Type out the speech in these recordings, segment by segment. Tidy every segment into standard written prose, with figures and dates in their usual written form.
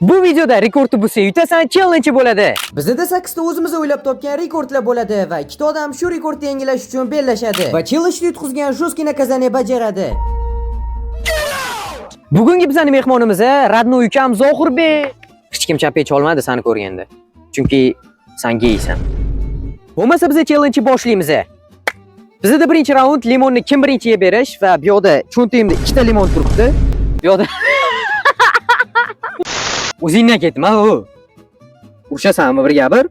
Bu videoda rekordni buzsa yutasan challenge bo'ladi. Bizda 8 ta o'zimiz o'ylab topgan rekordlar bo'ladi va ikkita odam shu rekordni yangilash uchun bellashadi va challengeni yutqizgan жесткий наказание bajaradi. Bugungi bizning mehmonimiz родной ukam Zohirbek. Hech kim chapga cholmadi seni ko'rganda. Chunki sen geysan. Bo'lmasa biz challenge boshlaymiz. Bizda birinchi raund limonni kim birinchi yeb berish va bu yoqda cho'ntagimda ikkita limon turibdi. Bu yoqda o'zingdan ketma u. Urushasanmi birga bir?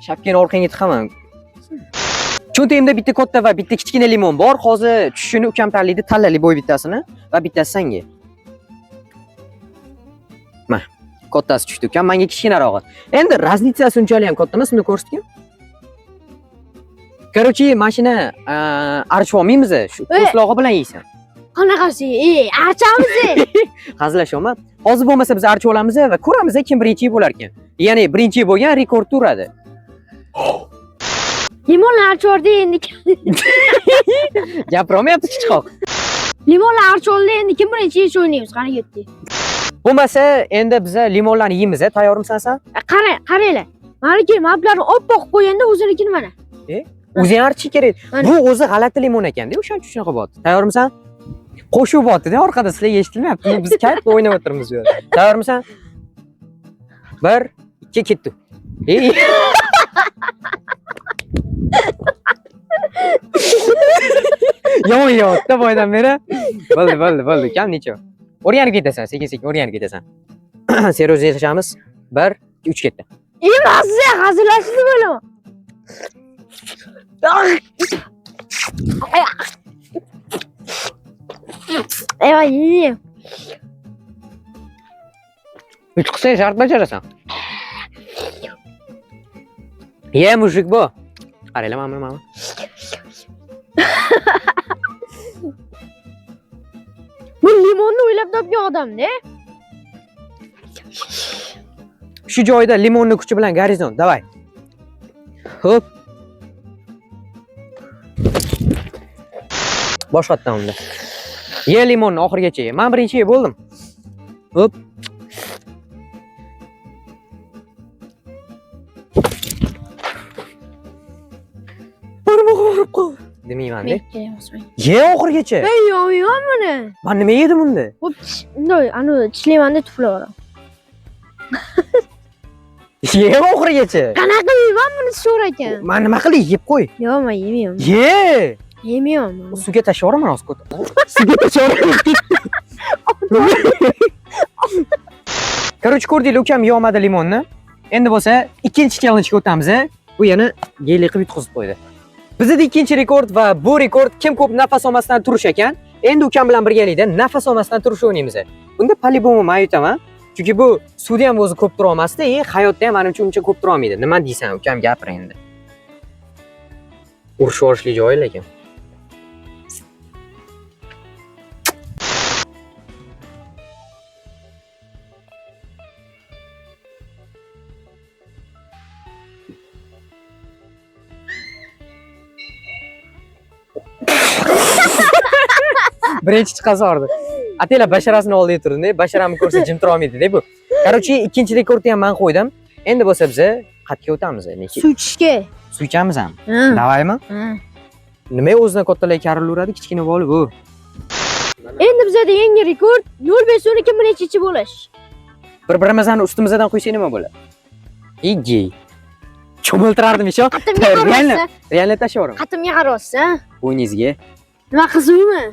Shapkani orqangga tiqaman. Cho'ntagimda bitta katta va bitta kichkina limon bor. Hozir tushishini ukam tanlaydi, tanlali bo'y bittasini va bittasi senga. Mana, kattasi tushdi ukam, menga kichkinarog'i. Endi raznitsasi unchalik ham katta emas, uni ko'rsatgin. Короче, mashina archib olmaymiz, shu po'stlog'i bilan yeysan. Qanaqasi? Ey, archamiz. Hazillashyapman. Hozir bo'lmasa biz archib olamiz va ko'ramiz kim birinchi bo'lar ekan. Ya'ni birinchi bo'lgan rekord turadi. Limonlar archordi endi. Gapirolmayapti chichqoq. Limonlar archoldi endi kim birinchi yeyish o'ynaymiz? Qani ketdik. Bo'lmasa endi biza limonlarni yeymiz, tayyormisan sen? Qara, qaranglar. Maniki mablarni oppoq qilib qo'yganda o'zinikini mana. O'zi ham archish kerak. Mana. Bu o'zi g'alati limon ekanda, o'shaning uchun shunaqa bo'lyapti. Tayyormisan? Qo'shuv bo'lyapti-da, orqada sizlarga eshitilmayapti. Biz kayf o'ynab o'tiribmiz bu yerda. Tayyormisan? 1 2 ketdi. Ey. Yomon yeyapti boydan beri. Bo'ldi, bo'ldi, bo'ldi. Kam necha? O'rganib ketasan, sekin-sekin o'rganib ketasan. Seryoz yashamiz. 1 2 3 ketdi. Emas, hazillashdi bo'laman. Eyvah, yeyeyim. Uch qilsang shart bajarasan. Ye mujik bu. Qaranglar mana buni, mana buni. Bu limonni o'ylab topgan odam-da. Shu joyda limonni kuchi bilan gorizont. Davay. Hop. Boshqatdan unda. Ye limonni oxirigacha ye. Men birinchi yeb bo'ldim. Hop. Barmog'im og'rib qoldi. Demayman-da. Ye oxirigacha. Ey, yo'q, buni. Men nima yedim unda? Hop, bunday, anu tishlayman-da tuflab yuboraman. Ye oxirigacha. Qanaqa yeyman buni sho'r ekan? Men nima qilay? Yeb qo'y. Yo'q, men yemayman. Ye! Yemayman. Suvga tashlab yuboraman hozir ko'ta. Suvga tashlab yuboraman. Короче, ko'rdinglar, ukam yomadi limonni. Endi bo'lsa ikkinchi challenge-ga o'tamiz. Bu yana geylik qilib yutqizib qo'ydi. Bizda ikkinchi rekord va bu rekord kim ko'p nafas olmasdan turish ekan. Endi ukam bilan birgalikda nafas olmasdan turish o'ynaymiz. Bunda по-любому men yutaman. Chunki bu suvda ham o'zi ko'p tura olmasdi, hayotda ham menimcha uncha ko'p tura olmaydi. Nima deysan, ukam, gapir endi. Urush yuborishli joyi lekin. Birinchi chiqazordi. Atela basharasini oldiga turdi, basharamni ko'rsa jim tura olmaydi-da bu. Короче, ikkinchi rekordni ham men qo'ydim. Endi bo'lsa biz qatga o'tamiz. Neki Suv ichishga. suv ichamiz ham. Ha. Davaymi? Ha. Nima o'zidan kattalar karillaveradi, kichkina bola bu. Endi bizada yangi rekord 0.5 suvni kim birinchi ichib bo'lish. Bir-birimizni ustimizdan qo'ysak nima bo'ladi? Igi. Cho'miltirardim isho. Qatimga Реально, qaraysiz. реально tashlab yuboraman. Qatimga qaraysiz, Bo'yningizga. Nima qizuvmi?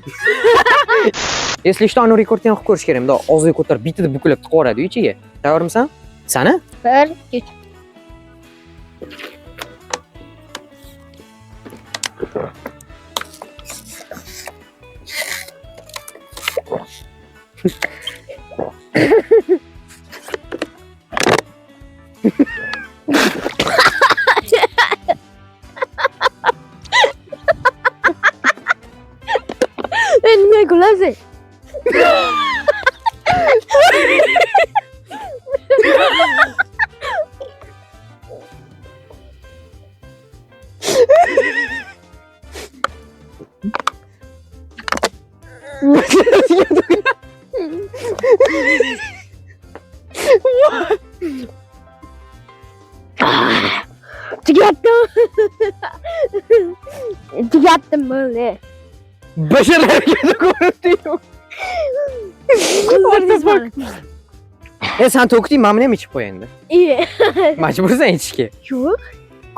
Если что, anu rekordni ham qilib ko'rish kerak. Bundoq og'ziga ko'tarib bittada buklab tiqib yuboradi ichiga. Tayyormisan? Sani? 1 2 3. Endi nima kulasiz? Tugatdim. Tugatdim bo'ldi. Basharlarga ko'ribdi-yu. Qildirdingiz mani. E, sen to'kding, men buni ham ichib qo'y endi. Iye. Majbursan ichishga. Yo'q.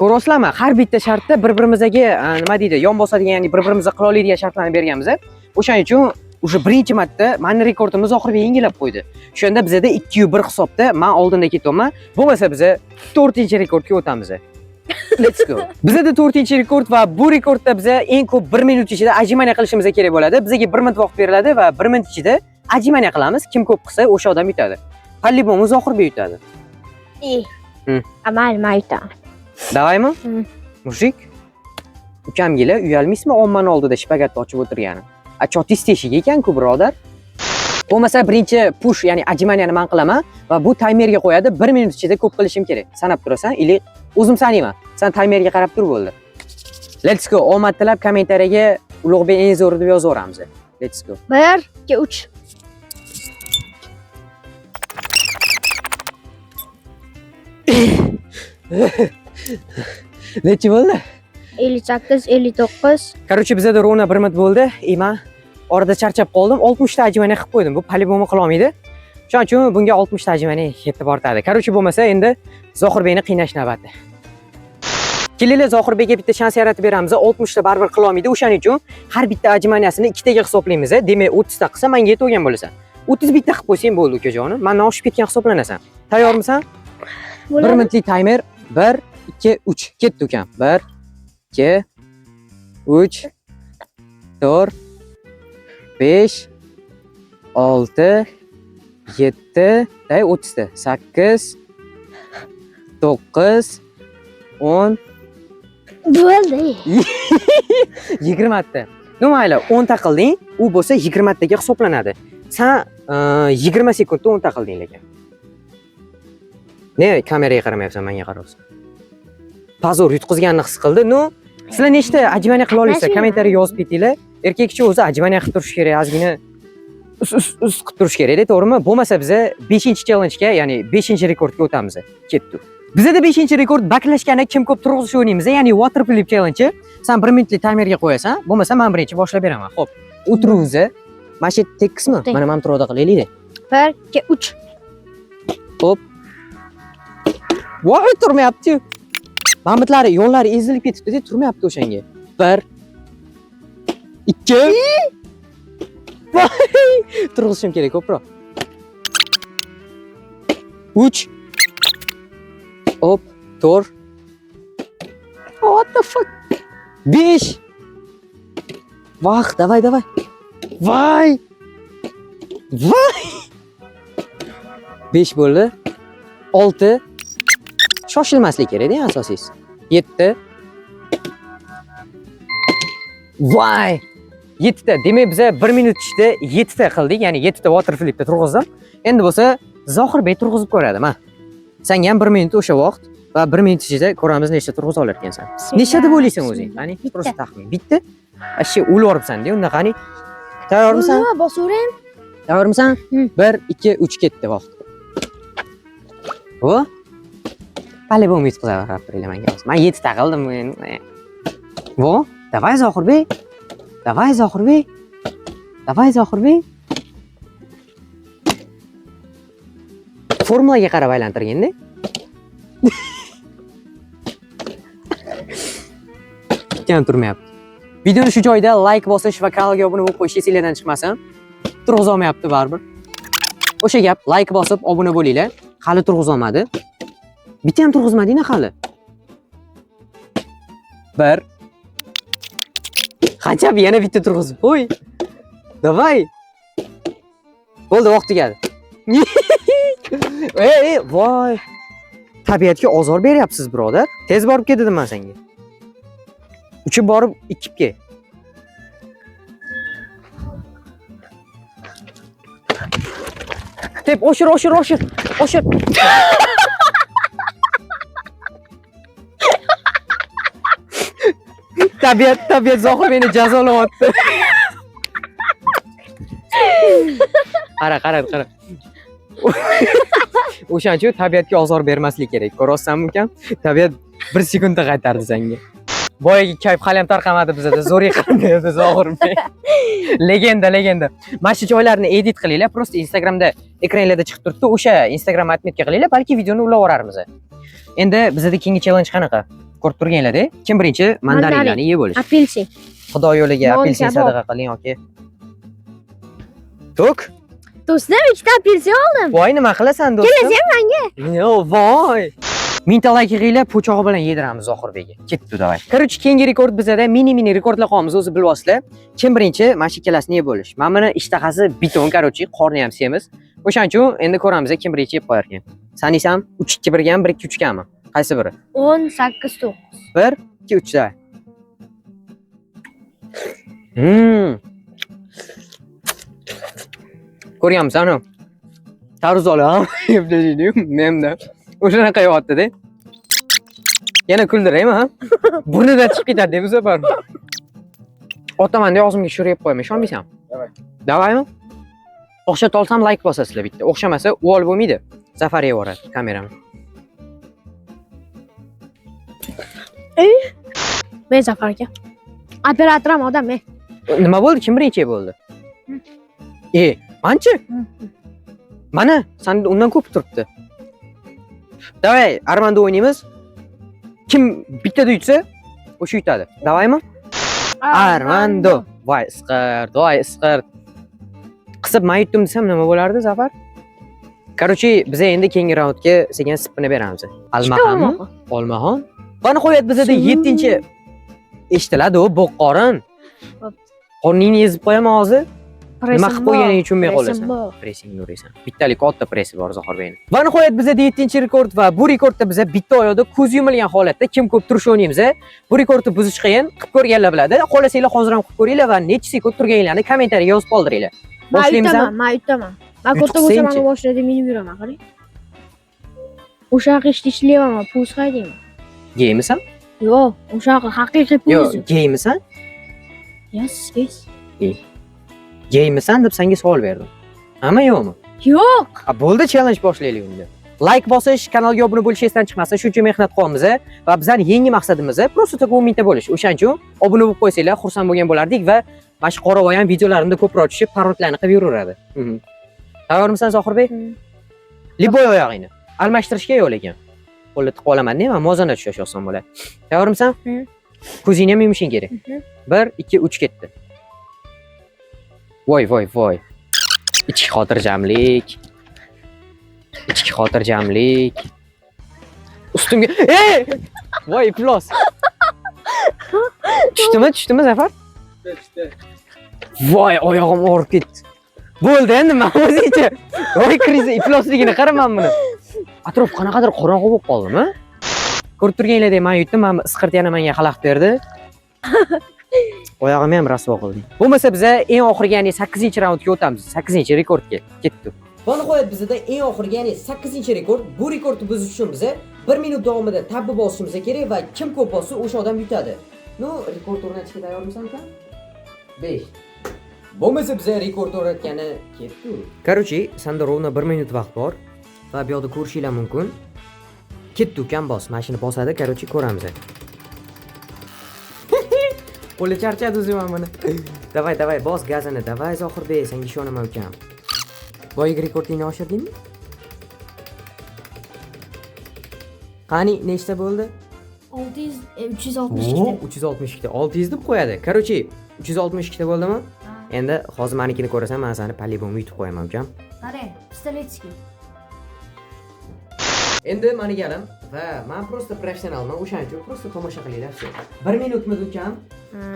Ko'rasizlarmi? Har bitta shartda bir-birimizga nima deydi, yon bosadigan, ya'ni bir-birimizga qila oladigan shartlarni berganmiz. O'shaning uchun o'sha birinchi marta mani rekordimni Zohirbek yangilab qo'ydi. O'shanda bizada 2-1 hisobda men oldinda ketyapman. Bo'lmasa biza 4-rekordga o'tamiz. Let's go. Bizada 4-rekord va bu rekordda biza eng ko'p 1 minut ichida отжимания qilishimiz kerak bo'ladi. Bizga 1 minut vaqt beriladi va 1 minut ichida отжимания qilamiz. Kim ko'p qilsa, o'sha odam yutadi. По-любому Zohirbek yutadi. İyi. Hı. Mayli, man yutaman. Давай mi? Hı. Мужик. Ukamgila uyalmaysizmi ommani oldida shpagatni ochib o'tirgani? A, chotingiz teshik ekan-ku, birodar. Bo'lmasa birinchi push, ya'ni отжимания ni man qilaman va bu taymerga qo'yadi. 1 minut ichida ko'p qilishim kerak. Sanab turasan или o'zim sanayman. Sen taymerga qarab tur, bo'ldi. Let's go. Omad tilab kommentariyaga Ulug'bek eng zo'ri deb yozaveramiz. Let's go. 1, 2, 3. Nechi bo'ldi? 58, 59. Короче, bizada ровно 1 minut bo'ldi. И man orada charchab qoldim. 60 ta отжимания qilib qo'ydim. Bu по-любому qila olmaydi. Shuning uchun bunga 60 ta отжимания yetib ortadi. Короче, bo'lmasa endi Zohirbekni qiynash navbati. Kelinglar, Zohirbekka bitta shans yaratib beramiz. 60 ta baribir qila olmaydi. O'shaning uchun har bitta отжимания sini ikkitaga hisoblaymiz. Demak, 30 ta qilsa menga yetib bo'lasan. 31 ta qilib qo'ysang bo'ldi, ukajonim. Mendan oshib ketgan hisoblanasan. Tayyormisan? 1 Bo'ladi. Minutlik taymer. 1, 2, 3. Ketdi, ukam. 1, 2, 3, 4, 5, 6, 7, day 30 ta. 8, 9, 10, Bo'ldi. 20 ta. Ну mayli, 10 ta qilding, u bo'lsa 20 taga hisoblanadi. San 20 sekundda 10 ta qilding lekin. Ne kameraga qaramayapsan, menga qarayapsan? Позор, yutqizganini his qildi. Ну, sizlar nechta отжимания qila olasizlar? Qatnashmayman. Kommentariy yozib ketinglar. Erkak kishi o'zi отжимания qilib turishi kerak, ozgina us us us qilib turish kerakda, to'g'rimi? Bo'lmasa biza 5-challenge'ga, ya'ni 5-rekordga o'tamiz. Ketdik. Bizada 5-rekord баклажка ni kim ko'p turg'izish o'ynaymiz, ya'ni water flip challenge. San 1 minutlik taymerga qo'yasan, bo'lmasa men birinchi boshlab beraman. Xo'p, o'tiruvzi. Mana shu tekismi? Tek. Mana mana turoqda qilaylik-da. 1, 2, 3. Xo'p. Voy, turmayapti. Mamitlari, yo'llari ezilib ketibdi-da, turmayapti o'shanga. 1, 2. Voy, turg'izishim kerak ko'proq. 3. Hop, 4. What the fuck? 5. Vah, давай, давай. Voy. Voy. 5 bo'ldi. 6. Shoshilmaslik kerak-da, asosiysi. 7. Voy! 7 ta. Demak, biza 1 minut ichida 7 ta qildik, ya'ni 7 ta water flipda turg'izdim. Endi bo'lsa Zohirbek turg'izib ko'radi, mana. Senga ham 1 minut o'sha vaqt va 1 minut ichida ko'ramiz nechta turg'iza olar ekansan. Nechta deb o'ylaysan o'zing? Qani, Bitta. Просто taxmin. Bitta? Ashe o'lib yuboribsan-da, unda qani? Tayyormisan? Nima bosaveraymi? Tayyormisan? Hmm. 1, 2, 3, ketdi vaqt. O? По-любому yutqizadi, qarab turinglar menga. Men 7 ta qildim endi. Vo, давай, Zohirbek. Давай, Zohirbek. Давай, Zohirbek. Formulaga qarab aylantirgin-da. Kam turmayapti. Videoni shu joyda like bosish va kanalga obuna bo'lib qo'yish esinglardan chiqmasin. Turg'izolmayapti baribir. O'sha gap, like bosib obuna bo'linglar. Hali turg'izolmadi. Bitta ham turg'izmading hali. Bir. Qancha yana bitta turg'izib qo'y. Давай. Bo'ldi, vaqt tugadi. Ey, ey, voy. Tabiatga ozor beryapsiz, birodar. Tez borib kel dedim men senga. Uchib borib ikib kel. Tep, oshir, oshir, oshir. Oshir. Tabiat Zohir meni jazolayapti. Qara, qara, qara. O'shaning uchun tabiatga ozor bermaslik kerak. Ko'ryapsanmi ukam? Tabiat bir sekundda qaytardi senga. Boyagi kayf hali ham tarqamadi bizada. Zo'r yiqildi Zohirbek. Legenda, legenda. Mana shu joylarni edit qilinglar. Просто Instagramda ekranlarda chiqib turibdi. O'sha Instagram отметка qilinglar, balki videoni ulab yuborarmiz. Endi bizada keyingi challenge qanaqa? Ko'rib turganlar-da. Kim birinchi mandarinlarni yeb bo'lish. Apelsin. Xudo yo'liga Non apelsin kabob. sadaqa qiling, aka. To'k. Do'stim, ikkita apelsin oldim. Voy, nima qilasan do'stim? Kelasan menga. Yo, voy. Mingta layk yig'inglar, po'chog'i bilan yediramiz Zohirbekga. Ketdi, давай. Короче, keyingi rekord bizada mini-mini rekordlar qo'yamiz, o'zi bilyapsizlar. Kim birinchi mana shu ikkalasini yeb bo'lish. Mana buni ishtahasi biton, короче, qorni ham semiz. O'shaning uchun endi ko'ramiz kim birinchi yeb qo'yar ekan. Sanisan 3 2 1 gami, 1 2 3 gami? Qaysi biri? 10 8 9. 1 2 3 давай. Ko'rganmisan uni? Tarvuz olib, yeb tashlaydi-yu, menda. O'shanaqa yeyapti-da. Yana kuldiraymi, ha? Burnidan chiqib ketadi bu safar. Otaman og'zimga sho'r yeb qo'yaman, ishonmaysan? Давай. Давай mi? O'xshata olsam like bosasizlar bitta. O'xshamasa uvol bo'lmaydi. Zafar yevoradi kamerani. Men Zafar aka. Operator ham odam, men. Nima bo'ldi? Kim birinchi bo'ldi? E, manchi? Mana, senda undan ko'p turibdi. Давай, Armando o'ynaymiz. Kim bittada yutsa, o'sha yutadi. Давай mi? Armando. Voy, isqirt, voy, isqirt. Qisib men yutdim desam nima bo'lardi, Zafar? Короче, biz endi keyingi raundga sekin sippini beramiz. Almahanmi? Olmaxon. Va nihoyat bizada 7-chi eshitiladi u bo'qqorin. Bo'pti. Qorningni ezib qo'yaman hozir. Nima qilib qo'yganing uchun men Pressim qolasan? bor. Pressingni urasan. Bittalik katta pressi bor Zohirbekni. Va nihoyat bizada 7-rekord va bu rekordda biza bitta oyoqda ko'z yumilgan holatda kim ko'p turish o'ynaymiz. Bu rekordni buzish qiyin, qilib ko'rganlar biladi. Xohlasanglar hozir ham qilib ko'ringlar va necha sekund turganinglarni kommentariyaga yozib qoldiringlar. Men Boshlaymiz. yutaman, men yutaman. Men katta bo'lsam Yutqizsangchi? mana mashinada minib yuraman, qarang. O'sha yoqqa ishda ishlayman, pulsiz haydayman. Geymisan? Yo'q, o'sha yoqqa haqiqiy Yo'q, pulsiz. geymisan? Yes, yes. Geymisan deb senga savol berdim. Hamma yo'qmi? Yo'q. A, bo'ldi, challenge boshlaylik unda. Like bosish, kanalga obuna bo'lish esdan chiqmasin. Shuncha mehnat qilyapmiz va bizning yangi maqsadimiz просто так 10 mingta bo'lish. O'shaning uchun obuna bo'lib qo'ysanglar xursand bo'lgan bo'lardik va mana shu qoravoy ham videolarimda ko'proq tushib, parodlarni qilib yuraveradi. Tayyormisan, Zohirbek? Любой oyog'ingni almashtirishga yo'q lekin. Qo'lda tiqib olaman deyman, muvozanat ushlash oson bo'ladi. Tayyormisan? Hmm. Ko'zingni ham yumishing kerak. 1 2 3 ketdi. Voy, voy, voy. Ichki xotirjamlik. Ichki xotirjamlik. Ustimga, ey! Voy, iflos. Tushdimi, tushdimi Zafar? Tushdi. Voy, oyog'im og'rib ketdi. Bo'ldi endi men o'zingcha. Voy, kriza iflosligini qaraman buni. Atrof qanaqadir qorong'u bo'lib qoldimi? Ko'rib turganinglardek men yutdim, mana isqirt yana menga xalaqit berdi. Oyog'imni ham rasvo qildim. Bo'lmasa biza eng oxirgi, ya'ni 8-raundga o'tamiz. 8-rekordga. Ketdi. Va nihoyat bizada eng oxirgi, ya'ni 8-rekord. Bu rekordni buzish uchun biza 1 minut davomida tabbi bosishimiz kerak va kim ko'p bossa o'sha odam yutadi. Ну, rekord o'rnatishga tayyormisan uka? 5. Bo'lmasa biza rekord o'rnatgani ketdi. Короче, senda ровно 1 minut vaqt bor va bu yoqda ko'rishinglar mumkin. Ketdi ukam, bos. Mana shuni bosadi, короче, ko'ramiz. Qo'li charchadi o'zi mana buni. Давай, давай, bos gazini. Давай, Zohirbek, senga ishonaman ukam. Boyagi rekordingni oshirdingmi? Qani, nechta bo'ldi? 600 Oo, 362. 362 ta. 600 deb qo'yadi. Короче, 362 ta bo'ldimi? Endi hozir manikini ko'rasan, men seni по-любому yutib qo'yaman ukam. Qarang, pistoletskiy. Endi mani galim va men просто professionalman, o'shaning uchun просто tomosha qilinglar, всё. 1 minutmi ukam?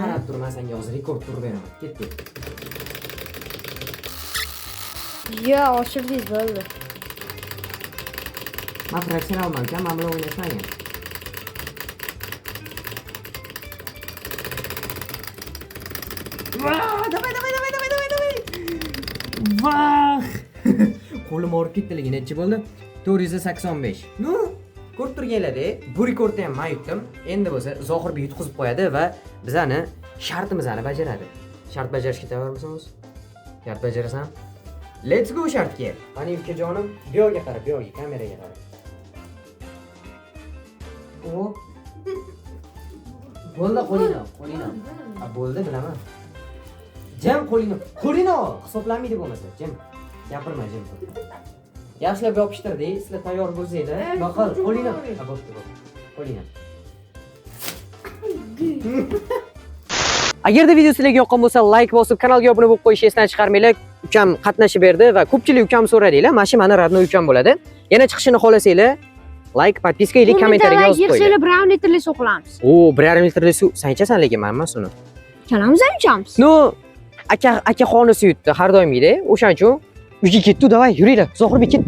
Qarab tur, men senga hozir rekord turib beraman. Ketdik. Yo, oshirdingiz, bo'ldi. Men professionalman ukam, men bilan o'ynashmagin. Va, давай, давай, давай, давай, давай, давай. Vah! Qo'lim og'rib ketdi, lekin necha bo'ldi? 485. Ну, ko'rib turganlardek, bu rekordni ham men yutdim. Endi bo'lsa Zohirbek yutqizib qo'yadi va bizani shartimizni bajaradi. Shart bajarishga tayyormisan o'zi? Shart bajarasan? Let's go shartga. Qani, ukajonim, bu yoqqa qara, bu yoqqa, kameraga qara. O. Bo'ldi, qo'lingni ol, qo'lingni ol. Ha, bo'ldi, bilaman. Jim, qo'lingni. Qo'lingni ol, hisoblanmaydi bo'lmasa. Jim. Gapirma, jim. Yaxshilab yopishtirdik. Sizlar tayyor bo'lsanglar, nima qil, qo'lingni. Ha, bo'pti, bo'pti. Qo'lingni. Agarda video sizlarga yoqqan bo'lsa, like bosib, kanalga obuna bo'lib qo'yishni esdan chiqarmanglar. Ukam qatnashib berdi va ko'pchilik ukam so'radinglar. Mana shu mani родной ukam bo'ladi. Yana chiqishini xohlasanglar, like, подписка или kommentariyaga yozib qo'yinglar. Yig'sanglar, 1,5 litrli suv qilamiz. O, 1,5 litrli suv san ichasan, lekin man emas uni. Ikkalamiz ham ichamiz. Ну, aka, aka xonisi yutdi har doimgidek. O'shaning uchun uyga ketdi, давай, yuringlar. Zohirbek, ket.